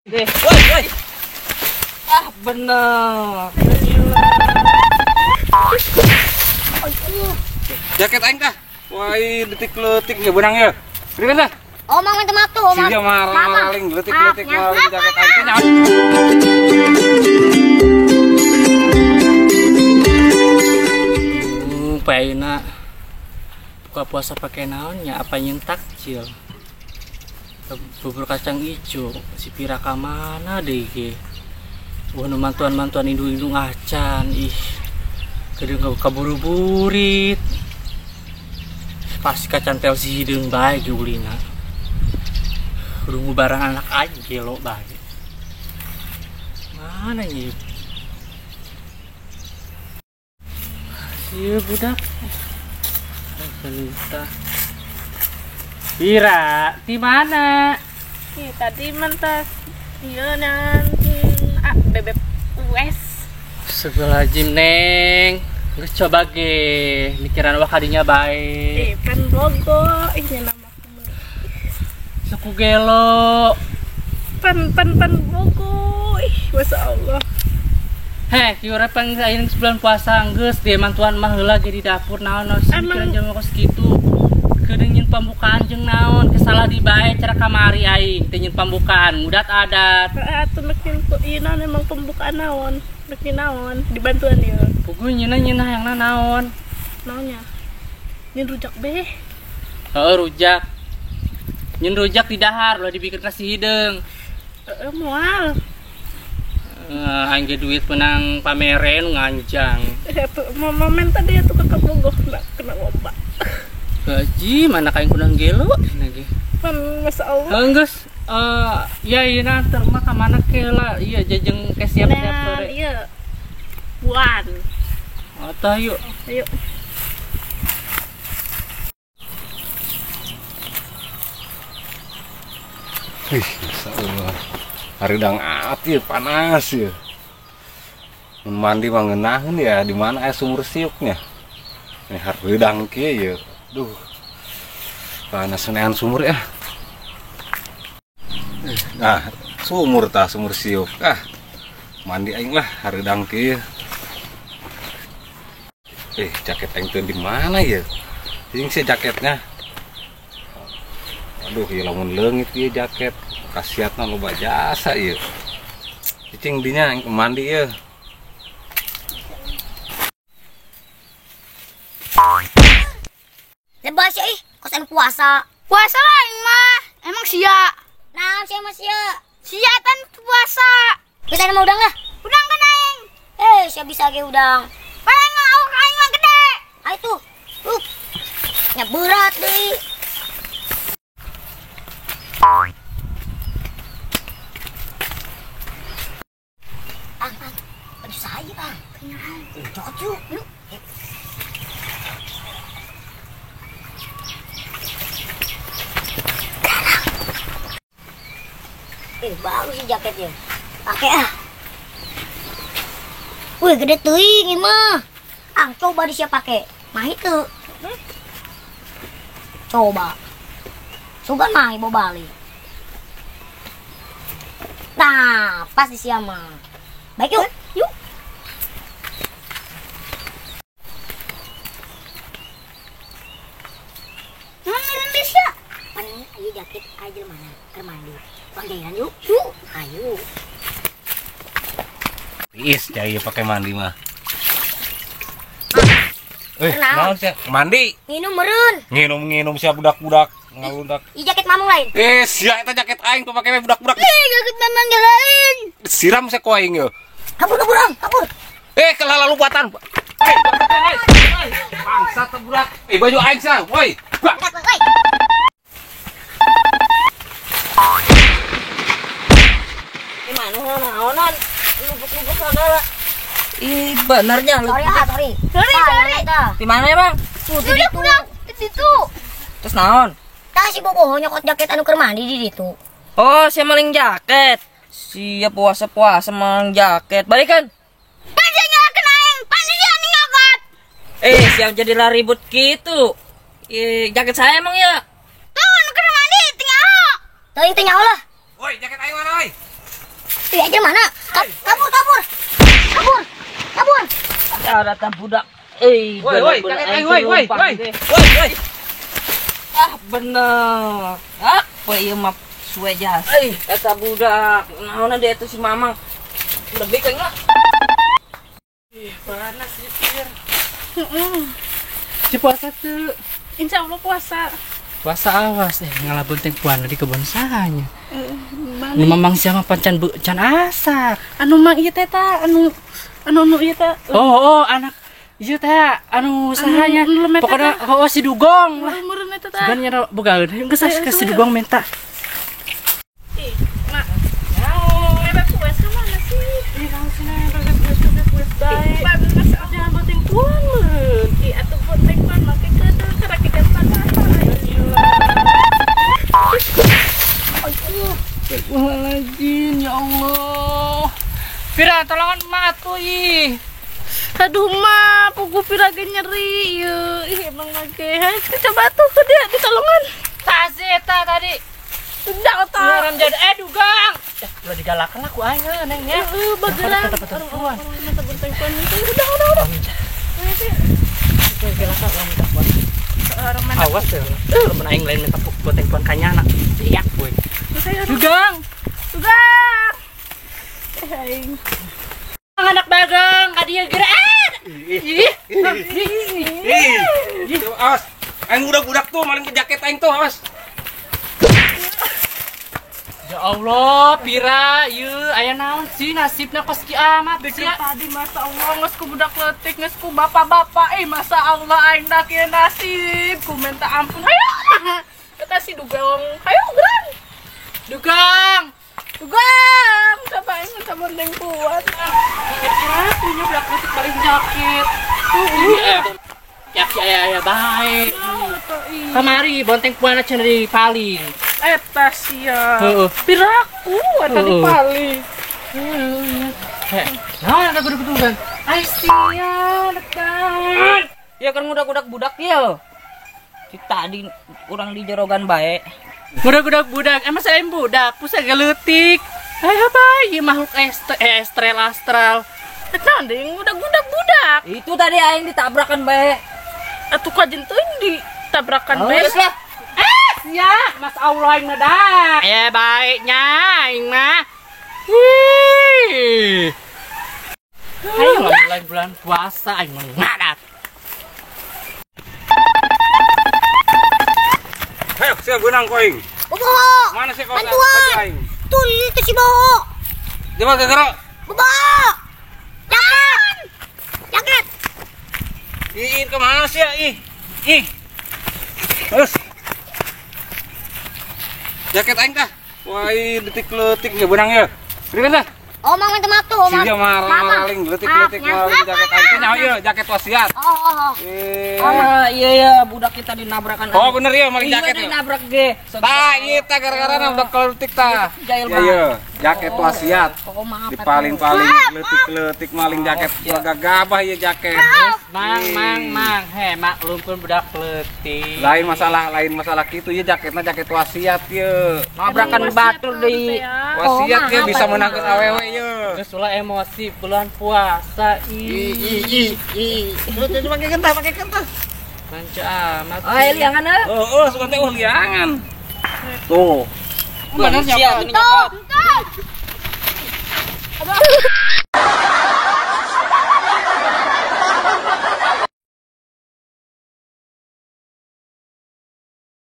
Deh, woi, woi. Ah, bener. Jaket aing tah. Wah, detik-letik ya benang ya. Berikan dah. Oh, mang minta maaf tuh, Mang. Sia maling detik-letik maling jaket aing teh. Paina buka puasa pakai naonnya apa nyen takjil. Bubur kacang ijo si pira ka mana deh ge. Wah, mantuan-mantuan indung-indung acan ih. Kedeung kaburu-burit. Pasti kacantel si hideung bae geulina. Kudu barang anak aja gelo bae. Mana ieu? Ieu budak. Cerita. Pira, di mana? Ih, tadi mentas ieu nan bebek US. Sebelah jim neng. Geus coba ge, mikiran wah kadinya bae. Eh, pan logo, ih nama aku. Suku gelo. Pan pan pan logo. Ih, masya Allah. Heh, kieu pan ayeuna sebulan puasa geus deh mantuan mah heula ge di dapur naon-naon mikiran jamu kos kitu. Kedeung nyin pembukaan jeung naon, kesalah di bae cara kamari aing teh nyin pembukaan, mudat adat. Atuh makin ieu naon emang pembukaan naon, makin naon dibantuan ieu. Puguh nyeuna nyeuna hayangna naon? Naonnya? Nyin rujak beh. Heeh, rujak. Nyin rujak di dahar ulah dibikin ka si hideung. Heeh, moal. Aing ge duit menang pamere nu nganjang. Atuh momen tadi atuh ka kabogoh kena lomba. Gaji mana kain kunang gelo dina ge. Pan masyaallah. Heuh geus ya ieu na anter mah ka mana ke lah. Iya jajeng ke siap-siap sore. Iya. Buan. Atah yuk. Ayo. Ih, masyaallah. Hareudang ati panas ya. Mun mandi mah ngeunaheun ya, di mana aya sumur siuknya. Ini hareudang kieu ya. Duh, panas nean sumur ya. Nah, sumur tah, sumur siuk. Ah, mandi aing lah, hareudang kieu. Jaket aing teu di mana ya? Ini sih jaketnya. Aduh, ieu lamun leungit ieu jaket. Kasiatna loba jasa ieu. Cicing dinya aing mandi ieu. Lebas ya ih, kosan puasa. Puasa lah aing mah. Emang sia. Nah, sia mah sia. Sia tan puasa. Bisa mau udang lah. Udang kan aing. Sia bisa ge udang. Paling mah awak aing mah gede. Ah itu. Nya berat deui. Ang, ang. Aduh saya ang. Cokot yuk. Yuk. Bagus sih jaketnya. Pakai ah. Wih, gede teuing ieu mah. Ang coba di siapa pakai. Mah itu. Coba. Sugan mah ibu balik. Nah, pas di siapa mah. Baik yuk. Yuk. Mana Indonesia? Pan ayo jaket aja mana? Keur mandi. Bang yuk. Yuk. Ayo. Tiis jaya pakai mandi mah. Naon sia? Mandi. Nginum meureun. Nginum-nginum sia budak-budak ngalundak. Ih jaket mamung lain. Sia eta jaket aing tuh pake budak-budak. Ih jaket mamang lain. Siram sia ku aing yeuh. Kabur kabur ang, kabur. Kelala lompatan. Bangsat teh budak. Baju aing sia, woi. Woi. Mana naonan lubuk-lubuk segala. Ih, benernya lu. Sorry, ah, sorry. Sorry, sorry. Di mana ya, Bang? Tuh, di situ. Di situ. Terus naon? Tah si boboho nyokot jaket anu keur mandi di situ. Oh, si maling jaket. Siap puasa-puasa maling jaket. Balikan. Pan sia nyalakeun aing, pan sia nyokot. Siap jadi ribut gitu. Jaket saya emang ya? Tuh, anu keur mandi tinggal. Teuing teh nyaho lah. Woi, jaket aing mana, woi? Ih, aja mana? Kabur, kabur. Kabur. Kabur. Ya datang budak. Eh, woi, woi, woi, woi, woi. Woi. Ah, bener. Ah, poe ieu mah suwe jas. Eh, eta budak. Naonna dia itu si Mamang. Lebih kayaknya. Ih, panas sih, Pir. Heeh. Si puasa tuh. Insya Allah puasa. Puasa awas ngalabun puan di kebun sahanya. Nu mamang siapa pancan can asak. Anu mang ieu teh ta anu anu nu ieu teh. Oh, anak ieu teh anu sahanya. Pokoknya oh si Dugong lah. Sugan nya boga geus ke si Dugong minta. Ih, mak. Bebek puas ke mana sih? Ih, kamu sini bebek puas bae. Jangan boting puan meureun. Ih, atuh boting puan make keudeuh karek panas. Astagfirullahaladzim, ya Allah. Pira, tolongan emak atuh ih. Aduh mak, pugu Pira ge nyeri ieu. Ih emang lagi. Hai, coba tuh ke dia ditolongan. Tas eta tadi. Udah otak. Ngaran jadi Dugang. Ya, ulah digalakan lah ku aing neng nya. Heeh, bageran. Perempuan. Mata bonteng puan itu udah. Galakan lah minta puan. Awas ya. Lamun aing lain minta bonteng puan kanyana. Siap boy. Dugang. Dugang. Aing. Anak bagang ka dieu geura. Ih. Ih. Awas. Aing budak-budak tuh maling jaket aing tuh, awas. Ya Allah, Pira, ieu aya naon sih nasibna kos kieu amat sia. Tadi masa Allah geus ku budak leutik, geus ku bapak-bapak, masa Allah aing da kieu nasib, ku minta ampun. Hayo. Eta si Dugang. Hayo geran. Dugang. Dugang, coba aing minta bonteng puan. Kira-kira punya budak leutik paling jaket. Ya ya ya baik. Kamari bonteng puan cenah di paling. Eta sia. Piraku eta di paling. Heh, naon eta kudu-kudugan? Ai sia, lekan. Ya kan ngudak-ngudak budak ieu. Tadi urang di jorogan bae. Ngudak-ngudak budak, emang saya budak, pusat geleutik. Hai apa ieu makhluk astral astral. Eta deui ngudak-ngudak budak. Itu tadi aing ditabrakan bae. Atuh kajen teuing ditabrakan bae. Geus lah. Ya, Mas Allah aing medak. Ya baiknya aing mah. Ih. Ayo mulai bulan puasa aing mah ngadat. Ayo, sia beunang ku aing. Bobo. Mana sih kau? Bantuan. Tuh, itu si Bobo. Di mana gara? Bobo. Jaket. Jaket. Ih, kemana sih ya? Ih. Ih. Terus. Jaket aing tah. Wah, detik-letik ge beunang ieu. Berikan dah. Oh, mang minta maaf tuh, oh, Sia maling letik-letik maling jaket aing teh nyaho ieu, jaket wasiat. Oh. Oh, iya ya, budak kita dinabrakan. Oh, bener ieu maling jaket. Iya, dinabrak ge. Tah, ieu tah gara-gara budak letik tah. Iya, iya, jaket wasiat. Oh, maaf. Dipaling-paling letik-letik maling jaket gagabah ieu jaket. Mang, mang, he maklum pun budak letik. Lain masalah kitu ieu jaketna jaket wasiat ieu. Nabrakan batur deui. Wasiat ieu bisa menangkeun awewe ieu. Terus ulah emosi bulan puasa ih. Terus pakai kentah, Manca amat. Oh, liangan heuh. Heeh, suka teh liangan. Tuh. Mana siapa? Tuh.